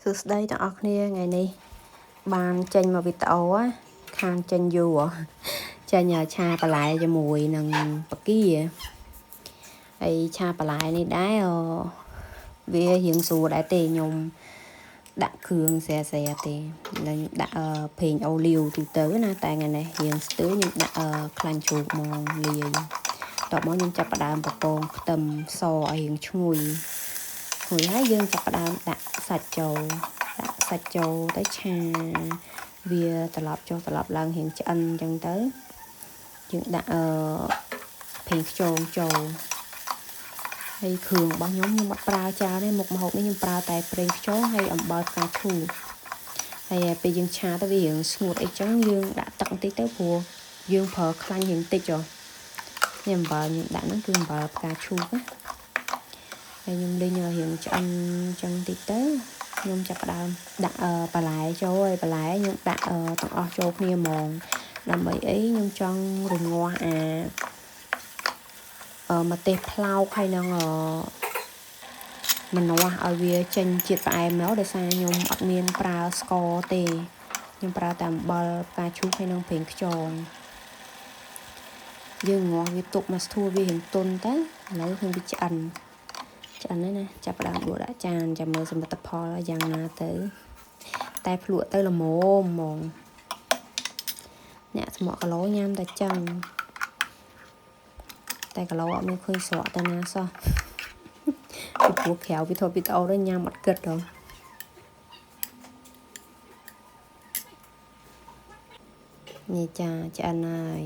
សួស្តីទាំងអស់គ្នាថ្ងៃនេះបានចេញមកវីដេអូខាងចេញយូរចេញឆាបន្លែជាមួយនឹងបកាហើយឆាបន្លែនេះដែរវារៀងស្រួលដែរទេខ្ញុំដាក់គ្រឿងស្រាស្រាទេខ្ញុំដាក់ប្រេងអូលីវទូទៅណាតែថ្ងៃនេះរៀងស្ទើខ្ញុំដាក់ខ្លាញ់ជ្រូកមកលាយតបមកខ្ញុំចាប់ផ្ដើមពពងខ្ទឹមសឲ្យរៀងឈ្ងុយឈ្ងុយហើយយើងចាប់ផ្ដើមដាក់សាច់ចូលដាក់សាច់ចូលទៅឆាវាត្រឡប់ចុះត្រឡប់ឡើងរៀងឆ្អិនអញ្ចឹងទៅយើងដាក់ប្រេងខ្យងចូលហើយគ្រឿងរបស់ខ្ញុំខ្ញុំអត់ប្រើច្រើនទេមុខម្ហូបនេះខ្ញុំប្រើតែប្រេងខ្យងហើយអំបិលផ្កាឈូកហើយពេលយើងឆាទៅវារៀងស្ងួតអីចឹងយើងដាក់ទឹកបន្តិចទៅព្រោះយើងប្រើខ្លាញ់រៀងតិចហ៎នេះអំបិលខ្ញុំដាក់ហ្នឹងគឺអំបិលផ្កាឈូកណាហើយខ្ញុំលេងរៀងឆ្អិនចឹងតិចទៅខ្ញុំចាប់ផ្ដើមដាក់បន្លែចូលហើយបន្លែខ្ញុំដាក់ទាំងអស់ចូលគ្នាហ្មងដើម្បីអីខ្ញុំចង់រងាស់អាម្ទេសផ្លោកហើយនឹងម្នាស់ឲ្យវាចេញជាតិផ្អែមមកដោយសារខ្ញុំអត់មានប្រើស្ករទេខ្ញុំប្រើតែអំបិលផ្កាឈូកហើយនឹងប្រេងខ្យងយើងងាស់វាទុកមកស្ធួវារៀងទន់ទៅឥឡូវខ្ញុំវាឆ្អិនឆ្អិនហើយណាចាប់ផ្ដើមដួសដាក់ចានចាំមើលសមិទ្ធផលយ៉ាងណាទៅតែភ្លក់ទៅល្មមហ្មងអ្នកស្មក់គីឡូញ៉ាំតែចឹងតែគីឡូអត់មានឃើញស្រក់ទៅណាសោះពីព្រោះក្រៅវាធ្វើវីដេអូទៅញ៉ាំអត់គិតដល់នេះចាឆ្អិនហើយ